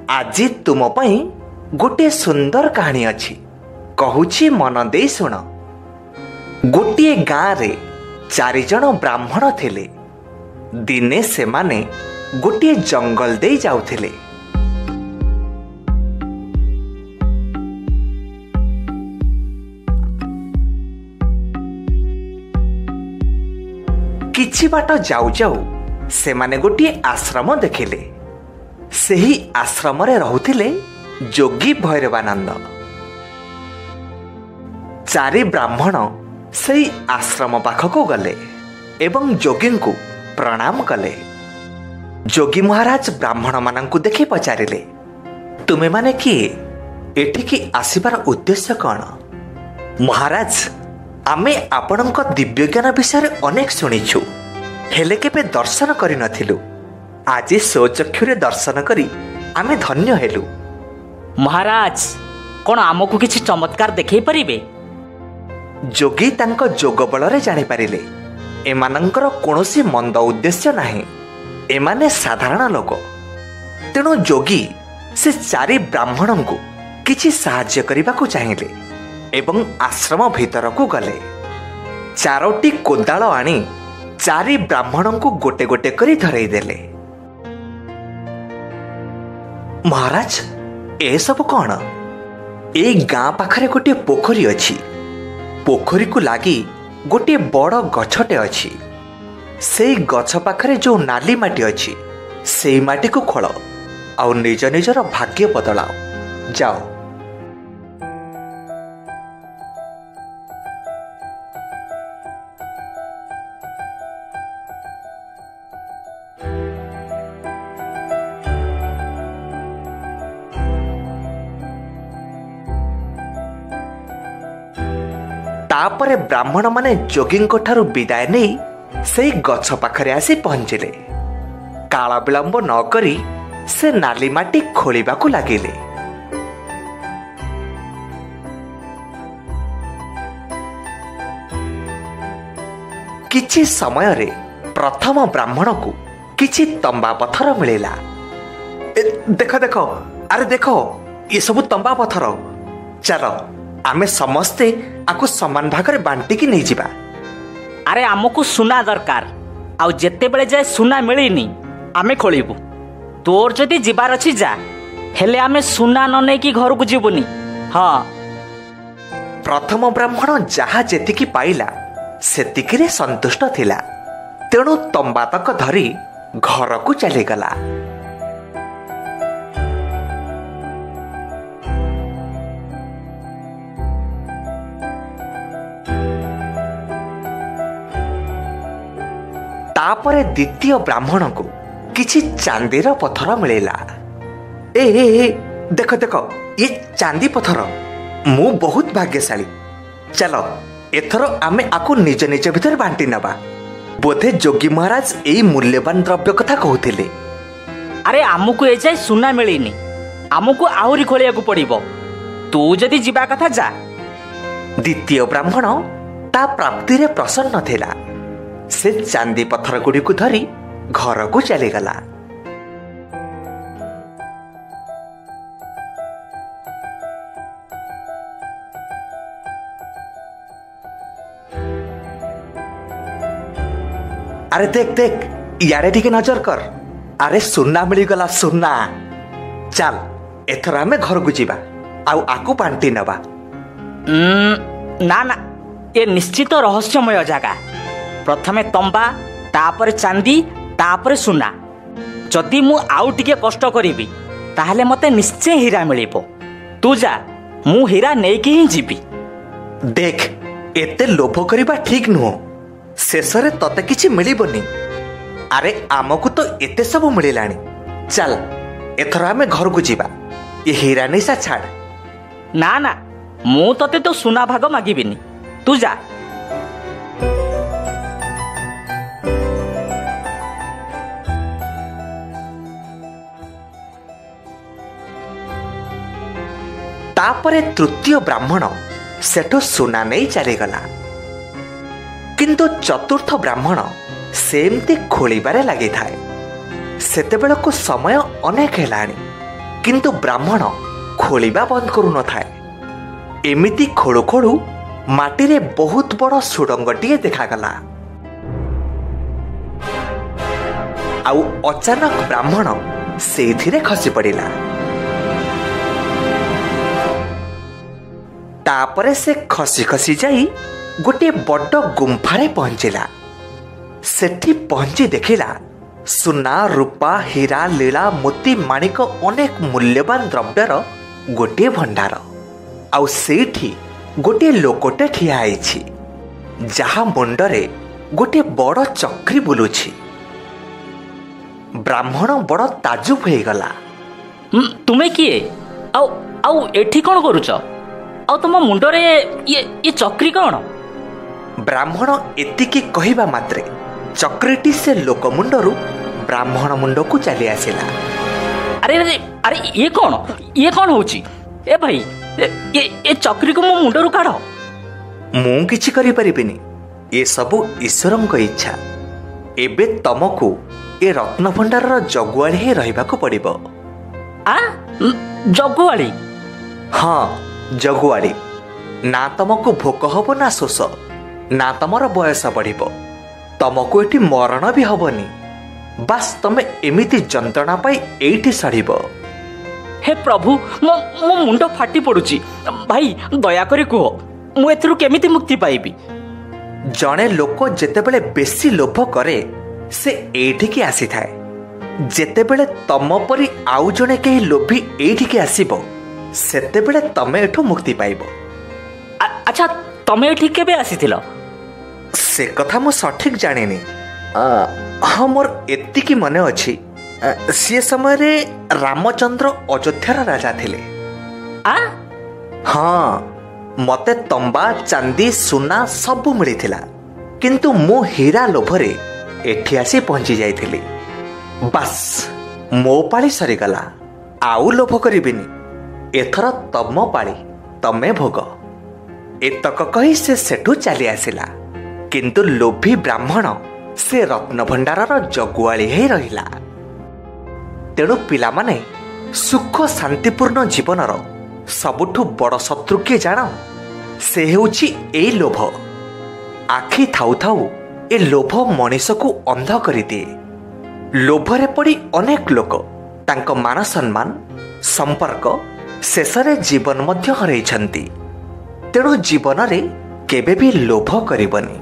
ଆଜି ତୁମ ପାଇଁ ଗୋଟିଏ ସୁନ୍ଦର କାହାଣୀ ଅଛି, କହୁଛି ମନ ଦେଇ ଶୁଣ। ଗୋଟିଏ ଗାଁରେ ଚାରିଜଣ ବ୍ରାହ୍ମଣ ଥିଲେ। ଦିନେ ସେମାନେ ଗୋଟିଏ ଜଙ୍ଗଲ ଦେଇ ଯାଉଥିଲେ। କିଛି ବାଟ ଯାଉ ଯାଉ ସେମାନେ ଗୋଟିଏ ଆଶ୍ରମ ଦେଖିଲେ। ସେହି ଆଶ୍ରମରେ ରହୁଥିଲେ ଯୋଗୀ ଭୈରବାନନ୍ଦ। ଚାରି ବ୍ରାହ୍ମଣ ସେଇ ଆଶ୍ରମ ପାଖକୁ ଗଲେ ଏବଂ ଯୋଗୀଙ୍କୁ ପ୍ରଣାମ କଲେ। ଯୋଗୀ ମହାରାଜ ବ୍ରାହ୍ମଣମାନଙ୍କୁ ଦେଖି ପଚାରିଲେ, ତୁମେମାନେ କିଏ? ଏଠିକି ଆସିବାର ଉଦ୍ଦେଶ୍ୟ କ'ଣ? ମହାରାଜ, ଆମେ ଆପଣଙ୍କ ଦିବ୍ୟଜ୍ଞାନ ବିଷୟରେ ଅନେକ ଶୁଣିଛୁ, ହେଲେ କେବେ ଦର୍ଶନ କରିନଥିଲୁ। ଆଜି ସ୍ୱଚକ୍ଷୁରେ ଦର୍ଶନ କରି ଆମେ ଧନ୍ୟ ହେଲୁ। ମହାରାଜ, କ'ଣ ଆମକୁ କିଛି ଚମତ୍କାର ଦେଖେଇ ପାରିବେ? ଯୋଗୀ ତାଙ୍କ ଯୋଗ ବଳରେ ଜାଣିପାରିଲେ ଏମାନଙ୍କର କୌଣସି ମନ୍ଦ ଉଦ୍ଦେଶ୍ୟ ନାହିଁ, ଏମାନେ ସାଧାରଣ ଲୋକ। ତେଣୁ ଯୋଗୀ ସେ ଚାରି ବ୍ରାହ୍ମଣଙ୍କୁ କିଛି ସାହାଯ୍ୟ କରିବାକୁ ଚାହିଁଲେ ଏବଂ ଆଶ୍ରମ ଭିତରକୁ ଗଲେ। ଚାରୋଟି କୋଦାଳ ଆଣି ଚାରି ବ୍ରାହ୍ମଣଙ୍କୁ ଗୋଟେ ଗୋଟେ କରି ଧରେଇ ଦେଲେ। ମହାରାଜ, ଏସବୁ କ'ଣ? ଏଇ ଗାଁ ପାଖରେ ଗୋଟିଏ ପୋଖରୀ ଅଛି। ପୋଖରୀକୁ ଲାଗି ଗୋଟିଏ ବଡ଼ ଗଛଟେ ଅଛି। ସେଇ ଗଛ ପାଖରେ ଯୋଉ ନାଲି ମାଟି ଅଛି, ସେଇ ମାଟିକୁ ଖୋଳ ଆଉ ନିଜ ନିଜର ଭାଗ୍ୟ ବଦଳାଅ। ଯାଅ। ତାପରେ ବ୍ରାହ୍ମଣମାନେ ଯୋଗୀଙ୍କ ଠାରୁ ବିଦାୟ ନେଇ ସେଇ ଗଛ ପାଖରେ ଆସି ପହଞ୍ଚିଲେ। କାଳ ବିଳମ୍ବ ନ କରି ସେ ନାଲି ମାଟି ଖୋଳିବାକୁ ଲାଗିଲେ। କିଛି ସମୟରେ ପ୍ରଥମ ବ୍ରାହ୍ମଣକୁ କିଛି ତମ୍ବା ପଥର ମିଳିଲା। ଦେଖ ଦେଖ, ଆରେ ଦେଖ, ଏସବୁ ତମ୍ବା ପଥର। ଚାଲ ଆମେ ସମସ୍ତେ ଆକୁ ସମାନ ଭାଗରେ ବାଣ୍ଟିକି ନେଇଯିବା। ଆରେ ଆମକୁ ସୁନା ଦରକାର, ଆଉ ଯେତେବେଳେ ଯାଏ ସୁନା ମିଳିନି ଆମେ ଖୋଳିବୁ। ତୋର ଯଦି ଯିବାର ଅଛି ଯା, ହେଲେ ଆମେ ସୁନା ନ ନେଇକି ଘରକୁ ଯିବୁନି। ହଁ। ପ୍ରଥମ ବ୍ରାହ୍ମଣ ଯାହା ଯେତିକି ପାଇଲା ସେତିକିରେ ସନ୍ତୁଷ୍ଟ ଥିଲା। ତେଣୁ ତମ୍ବାତକ ଧରି ଘରକୁ ଚାଲିଗଲା। ତାପରେ ଦ୍ୱିତୀୟ ବ୍ରାହ୍ମଣକୁ କିଛି ଚାନ୍ଦିର ପଥର ମିଳିଲା। ଏ ଏ, ଦେଖ ଦେଖ, ଇଏ ଚାନ୍ଦି ପଥର। ମୁଁ ବହୁତ ଭାଗ୍ୟଶାଳୀ। ଚାଲ ଏଥର ଆମେ ଆକୁ ନିଜ ନିଜ ଭିତରେ ବାଣ୍ଟି ନେବା। ବୋଧେ ଯୋଗୀ ମହାରାଜ ଏଇ ମୂଲ୍ୟବାନ ଦ୍ରବ୍ୟ କଥା କହୁଥିଲେ। ଆରେ ଆମକୁ ଏଯାଏ ସୁନା ମିଳିନି, ଆମକୁ ଆହୁରି ଖୋଳିବାକୁ ପଡ଼ିବ। ତୁ ଯଦି ଯିବା କଥା ଯା। ଦ୍ୱିତୀୟ ବ୍ରାହ୍ମଣ ତା ପ୍ରାପ୍ତିରେ ପ୍ରସନ୍ନ ଥିଲା। ସେ ଚାନ୍ଦି ପଥର ଗୁଡ଼ିକୁ ଧରି ଘରକୁ ଚାଲିଗଲା। ଆରେ ଦେଖ ଦେଖ, ଇଆଡ଼େ ଟିକେ ନଜର କର। ଆରେ ସୁନା ମିଳିଗଲା, ସୁନା। ଚାଲ ଏଥର ଆମେ ଘରକୁ ଯିବା ଆଉ ଆକୁ ବାଣ୍ଟି ନେବା। ନା ନା, ଏ ନିଶ୍ଚିତ ରହସ୍ୟମୟ ଜାଗା। ପ୍ରଥମେ ତମ୍ବା, ତାପରେ ଚାନ୍ଦି, ତାପରେ ସୁନା। ଯଦି ମୁଁ ଆଉ ଟିକେ କଷ୍ଟ କରିବି ତାହେଲେ ମୋତେ ନିଶ୍ଚୟ ହୀରା ମିଳିବ। ତୁ ଯା, ମୁଁ ହୀରା ନେଇକି ହିଁ ଯିବି। ଦେଖ, ଏତେ ଲୋଭ କରିବା ଠିକ ନୁହଁ, ଶେଷରେ ତତେ କିଛି ମିଳିବନି। ଆରେ ଆମକୁ ତ ଏତେ ସବୁ ମିଳିଲାଣି, ଚାଲ ଏଥର ଆମେ ଘରକୁ ଯିବା। ଏ ହୀରା ନିଶା ଛାଡ଼। ନା ନା, ମୁଁ ତତେ ତୋ ସୁନା ଭାଗ ମାଗିବିନି, ତୁ ଯା। ତାପରେ ତୃତୀୟ ବ୍ରାହ୍ମଣ ସେଠୁ ସୁନା ନେଇ ଚାଲିଗଲା। କିନ୍ତୁ ଚତୁର୍ଥ ବ୍ରାହ୍ମଣ ସେମିତି ଖୋଳିବାରେ ଲାଗିଥାଏ। ସେତେବେଳକୁ ସମୟ ଅନେକ ହେଲାଣି, କିନ୍ତୁ ବ୍ରାହ୍ମଣ ଖୋଳିବା ବନ୍ଦ କରୁନଥାଏ। ଏମିତି ଖୋଳୁ ଖୋଳୁ ମାଟିରେ ବହୁତ ବଡ଼ ସୁଡ଼ଙ୍ଗଟିଏ ଦେଖାଗଲା। ଆଉ ଅଚାନକ ବ୍ରାହ୍ମଣ ସେଇଥିରେ ଖସି ପଡ଼ିଲା। ତାପରେ ସେ ଖସି ଖସି ଯାଇ ଗୋଟିଏ ବଡ଼ ଗୁମ୍ଫାରେ ପହଞ୍ଚିଲା। ସେଠି ପହଞ୍ଚି ଦେଖିଲା ସୁନା, ରୂପା, ହୀରା, ଲୀଳା, ମୋତି, ମାଣିକ ଅନେକ ମୂଲ୍ୟବାନ ଦ୍ରବ୍ୟର ଗୋଟିଏ ଭଣ୍ଡାର। ଆଉ ସେଇଠି ଗୋଟିଏ ଲୋକଟେ ଠିଆ ହେଇଛି, ଯାହା ମୁଣ୍ଡରେ ଗୋଟିଏ ବଡ଼ ଚକ୍ରି ବୁଲୁଛି। ବ୍ରାହ୍ମଣ ବଡ଼ ତାଜୁବ ହେଇଗଲା। ତୁମେ କିଏ? ଆଉ ଆଉ ଏଠି କ'ଣ କରୁଛ? ଆଉ ତୁମ ମୁଣ୍ଡରେ ଇଏ ଚକ୍ରି କ'ଣ? ବ୍ରାହ୍ମଣ ଏତିକି କହିବା ମାତ୍ରେ ଚକ୍ରିଟି ସେ ଲୋକ ମୁଣ୍ଡରୁ ବ୍ରାହ୍ମଣ ମୁଣ୍ଡକୁ ଚାଲି ଆସିଲା। ଆରେ ଆରେ ଆରେ, ଇଏ କ'ଣ? ଇଏ କ'ଣ ହଉଛି? ଏ ଭାଇ, ଏ ଚକ୍ରିକୁ ମୋ ମୁଣ୍ଡରୁ କାଢ଼। ମୁଁ କିଛି କରିପାରିବିନି, ଏସବୁ ଈଶ୍ୱରଙ୍କ ଇଚ୍ଛା। ଏବେ ତମକୁ ଏ ରତ୍ନଭଣ୍ଡାରର ଜଗୁଆଳି ହିଁ ରହିବାକୁ ପଡ଼ିବ। ଆ, ଜଗୁଆଳି? ହଁ, ଜଗୁଆଳି। ନା ତମକୁ ଭୋକ ହବ ନା ଶୋଷ, ନା ତମର ବୟସ ବଢ଼ିବ, ତମକୁ ଏଠି ମରଣ ବି ହବନି। ବାସ୍, ତମେ ଏମିତି ଯନ୍ତ୍ରଣା ପାଇ ଏଇଠି ସଢ଼ିବ। ହେ ପ୍ରଭୁ, ମୋ ମୁଣ୍ଡ ଫାଟି ପଡୁଛି। ଭାଇ, ଦୟାକରି କୁହ, ମୁଁ ଏଥିରୁ କେମିତି ମୁକ୍ତି ପାଇବି? ଜଣେ ଲୋକ ଯେତେବେଳେ ବେଶୀ ଲୋଭ କରେ, ସେ ଏଇଠିକି ଆସିଥାଏ। ଯେତେବେଳେ ତମ ପରି ଆଉ ଜଣେ କେହି ଲୋଭୀ ଏଇଠିକି ଆସିବ, ସେତେବେଳେ ତମେ ଏଠୁ ମୁକ୍ତି ପାଇବ। ଆଚ୍ଛା, ତମେ ଏଠି କେବେ ଆସିଥିଲ? ସେ କଥା ମୁଁ ସଠିକ ଜାଣିନି। ହଁ, ମୋର ଏତିକି ମନେ ଅଛି, ସେ ସମୟରେ ରାମଚନ୍ଦ୍ର ଅଯୋଧ୍ୟାର ରାଜା ଥିଲେ। ହଁ, ମତେ ତମ୍ବା, ଚାନ୍ଦି, ସୁନା ସବୁ ମିଳିଥିଲା, କିନ୍ତୁ ମୁଁ ହୀରା ଲୋଭରେ ଏଠି ଆସି ପହଞ୍ଚି ଯାଇଥିଲି। ବାସ୍, ମୋ ପାଳି ସରିଗଲା, ଆଉ ଲୋଭ କରିବିନି। ଏଥର ତମ ପାଳି, ତମେ ଭୋଗ। ଏତକ କହି ସେ ସେଠୁ ଚାଲି ଆସିଲା। କିନ୍ତୁ ଲୋଭୀ ବ୍ରାହ୍ମଣ ସେ ରତ୍ନଭଣ୍ଡାରର ଜଗୁଆଳି ହେଇ ରହିଲା। ତେଣୁ ପିଲାମାନେ, ସୁଖ ଶାନ୍ତିପୂର୍ଣ୍ଣ ଜୀବନର ସବୁଠୁ ବଡ଼ ଶତ୍ରୁ କିଏ ଜାଣ? ସେ ହେଉଛି ଏଇ ଲୋଭ। ଆଖି ଥାଉ ଥାଉ ଏ ଲୋଭ ମଣିଷକୁ ଅନ୍ଧ କରିଦିଏ। ଲୋଭରେ ପଡ଼ି ଅନେକ ଲୋକ ତାଙ୍କ ମାନ ସମ୍ମାନ, ସମ୍ପର୍କ, ଶେଷରେ ଜୀବନ ମଧ୍ୟ ହରାଇଛନ୍ତି। ତେଣୁ ଜୀବନରେ କେବେ ବି ଲୋଭ କରିବନି।